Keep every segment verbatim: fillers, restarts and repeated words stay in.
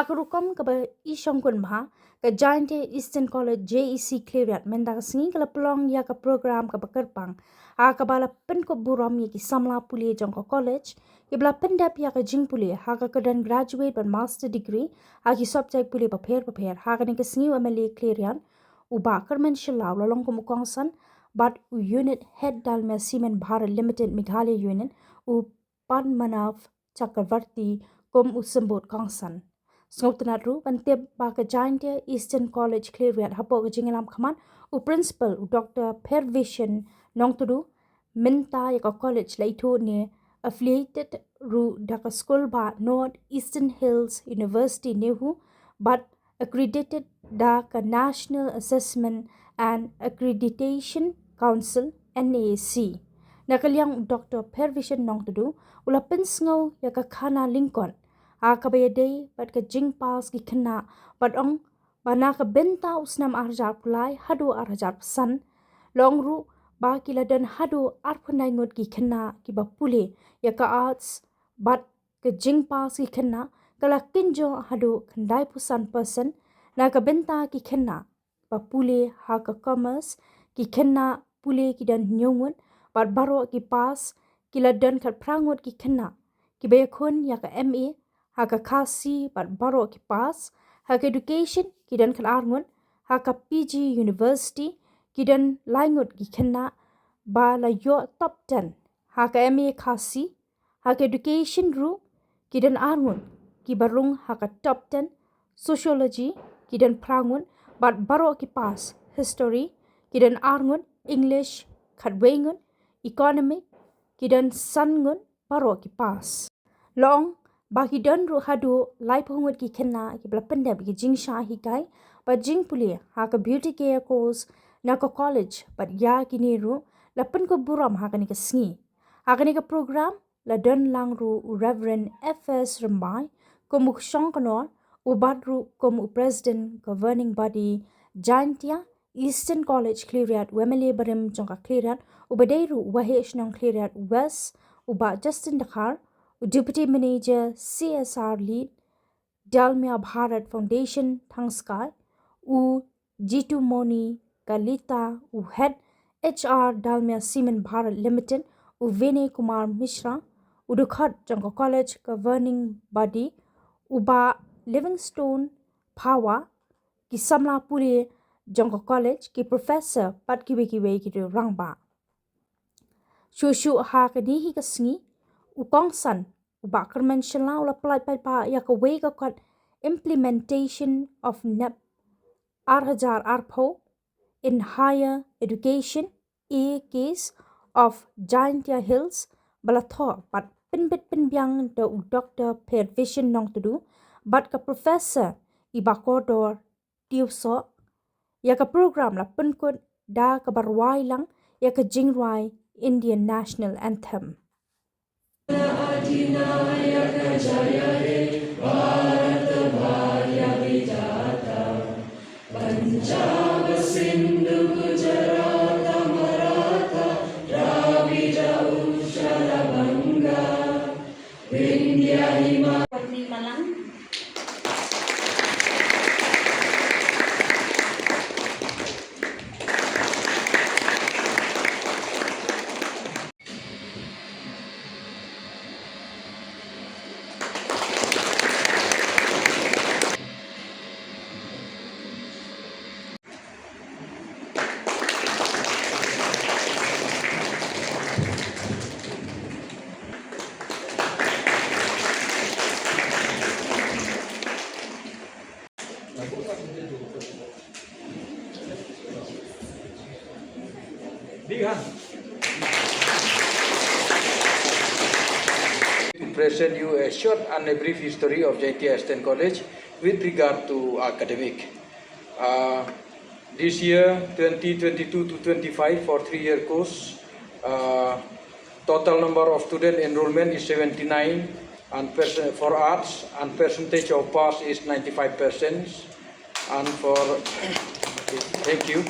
Ha ka rukom kaba i shongkun bha, ka Jaintia Eastern College, J E C, Khliehriat mynta ka sngi ka la pynlong ïa ka program kaba kyrpang ha kaba la pynkup burom ïa ki samla pule jong ka college kiba la pyndep ïa ka jingpule ha ka kyrdan graduate bad master degree ha ki subject pule bapher bapher. Ha kane ka sngi u M L A Khliehriat u Bah Kyrmen Shylla u la long kum u kongsan bad u Unit Head Dalmia Cement Bharat Limited Meghalaya Unit, u Padmanabh Chakravarty, kum u symbud kongsan. Sngewtynnad ruh ban tip ba ka Jaintia Eastern College Khliehriat hapoh ka jingïalam khmat u Principal u Doctor Phervision Nongtdu, mynta ïa ka college la ithuh ne affiliated ruh da ka skul bah North Eastern Hills University NEHU bad accredited da ka National Assessment and Accreditation Council, N A A C. Na ka liang u Doctor Phervision Nongtdu u la pynsngew ïa ka khana lyngkot ha kaba ïadei bad ka jingpass ki khynnah bad ong ba na ka bynta u snem ar hajar arphew lai haduh ar hajar arphew san, la ong ruh ba ki la don haduh arphew khyndai ngut ki khynnah kiba pule ïa ka arts bad ka jingpass ki khynnah ka la kynjoh haduh khyndaiphew san percent. Na ka bynta ki khynnah ba pule ha ka commerce, ki khynnah pule ki don hynñiew ngut bad baroh ki pass ki la don khatphra ngut ki khynnah kiba ïakhun ïa ka M A ha ka Khasi bad baroh ki pass. Ha ka education ki don khatar ngut, ha ka P G University ki don lai ngut ki khynnah ba la ïoh top ten. Ha ka M A Khasi, ha ka education ruh ki don ar ngut kiba rung ha ka top ten. Sociology ki don phra ngut bad baroh ki pass. History ki don ar ngut, English khatwei ngut, economic ki don san ngut, baroh ki pass. La ong ba ki don ruh haduh laiphew ngut ki khynnah kiba la pyndep ïa ki jingshah hikai bad jingpule ha ka beauty care course na ka college bad ïa kine ruh la pynkup burom ha kane ka sngi. Ha kane ka program la don lang ruh u Reverend F S Rymbai kum u shongknor, u bat ruh kum u President Governing Body Jaintia Eastern College Khliehriat, u M L A barim jong ka Khliehriat uba dei ruh u Waheh Shnong Khliehriat West, u Bah Justin Dkhar, u Deputy Manager C S R Lead Dalmia Bharat Foundation Thangskai, u Jitumoni Kalita, u Head H R Dalmia Cement Bharat Limited, u Vinay Kumar Mishra, u dkhot jong ka college governing body, u Bah Livingstone Phawa, ki samla pule jong ka college, ki professor bad kiwei kiwei ki rangbah. Shuh shuh ha kane hi ka sngi, u kongsan u Bah Kyrmen Shylla u la pyllait paidbah ïa kawei ka kot Implementation of NEP ar hajar arphew in Higher Education, A Ks of Jaintia Hills ba la thoh bad pynbit pynbiang da u Doctor Phervision Nongtdu bad ka Professor i Bah Kordor Tiewsoh. Ïa ka program la pynkut da kaba rwai lang ïa ka jingrwai Indian National Anthem. Big hand. To present you a short and a brief history of Jaintia Eastern College with regard to academic. Uh, this year, twenty twenty-two to twenty-five, for three-year course, uh, total number of student enrollment is seventy-nine, and percent for arts, and percentage of pass is ninety-five percent. And for, thank you.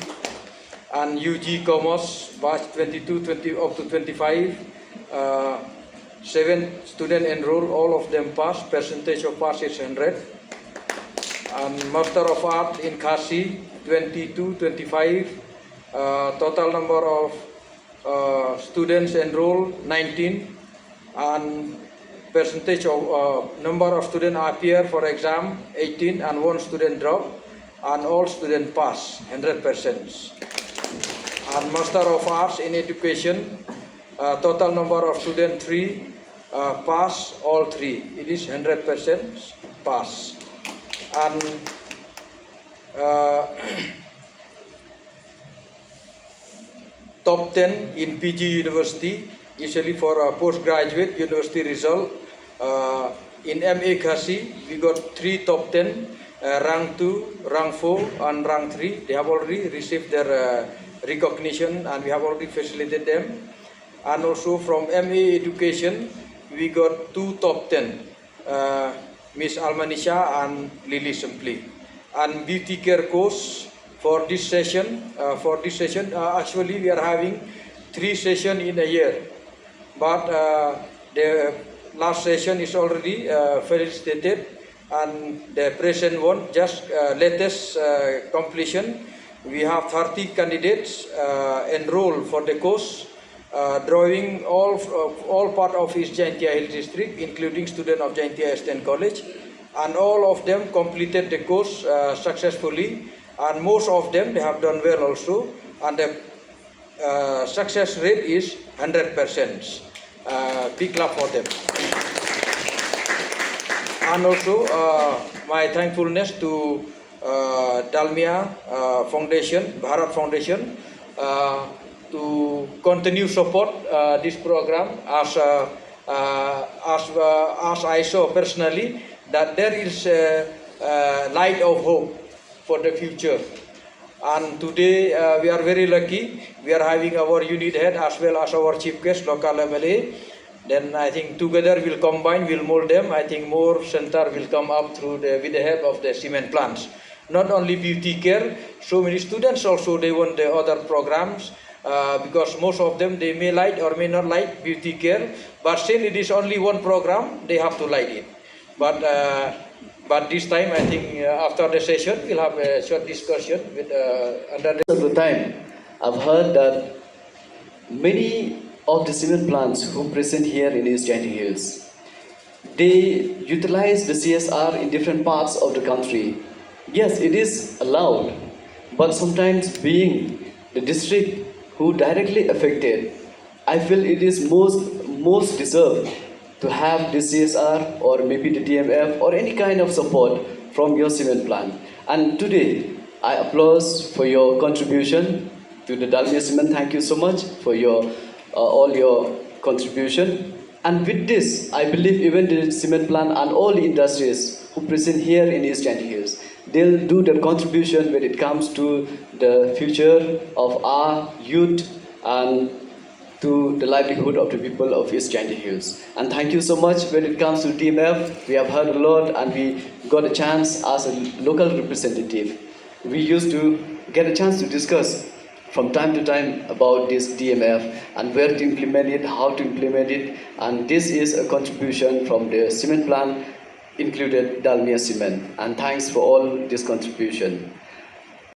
And U G Commerce, batch twenty-two, twenty up to twenty-five, uh, seven student enroll, all of them pass, percentage of pass is hundred. And Master of Art in Khasi, twenty-two, twenty-five. Uh, total number of uh, students enrolled, nineteen. And percentage of uh, number of students appear for exam, eighteen, and one student drop, and all students pass, hundred percent. And Master of Arts in Education, uh, total number of students, three, uh, pass, all three. It is hundred percent pass. And uh, top ten in P G university, usually for a postgraduate university result. Uh, in M A Khasi, we got three top ten, uh, rank two, rank four, and rank three. They have already received their uh, recognition, and we have already facilitated them. And also from M A Education, we got two top ten, uh, Miss Almanisha and Lily Simply. And beauty care course for this session, uh, for this session, uh, actually we are having three sessions in a year. But uh, the last session is already uh, facilitated, and the present one, just uh, latest uh, completion. We have thirty candidates uh, enrolled for the course, uh, drawing all, uh, all part of East Jaintia Hills District, including student of Jaintia Eastern College. And all of them completed the course uh, successfully, and most of them, they have done well also. And the uh, success rate is hundred percent. Uh, big clap for them. And also, uh, my thankfulness to uh, Dalmia uh, Foundation, Bharat Foundation, uh, to continue support uh, this program as uh, uh, as uh, as I saw personally that there is a, a light of hope for the future. And today uh, we are very lucky. We are having our unit head as well as our chief guest, local M L A. Then I think together we'll combine, we'll mold them. I think more center will come up through the, with the help of the cement plants. Not only beauty care, so many students also, they want the other programs uh, because most of them, they may like or may not like beauty care. But since it is only one program, they have to like it. But uh, but this time, I think uh, after the session, we'll have a short discussion with uh, under the of the time, I've heard that many of the cement plants who present here in East Jaintia Hills, they utilize the C S R in different parts of the country. Yes, it is allowed, but sometimes being the district who directly affected, I feel it is most most deserved to have the C S R or maybe the D M F or any kind of support from your cement plant. And today, I applaud for your contribution to the Dalmia Cement. Thank you so much for your uh, all your contribution. And with this, I believe even the cement plant and all the industries who present here in East Jaintia Hills, they'll do their contribution when it comes to the future of our youth and to the livelihood of the people of East Jaintia Hills. And thank you so much. When it comes to D M F, we have heard a lot and we got a chance as a local representative. We used to get a chance to discuss from time to time about this D M F and where to implement it, how to implement it. And this is a contribution from the cement plant, included Dalmia Cement. And thanks for all this contribution.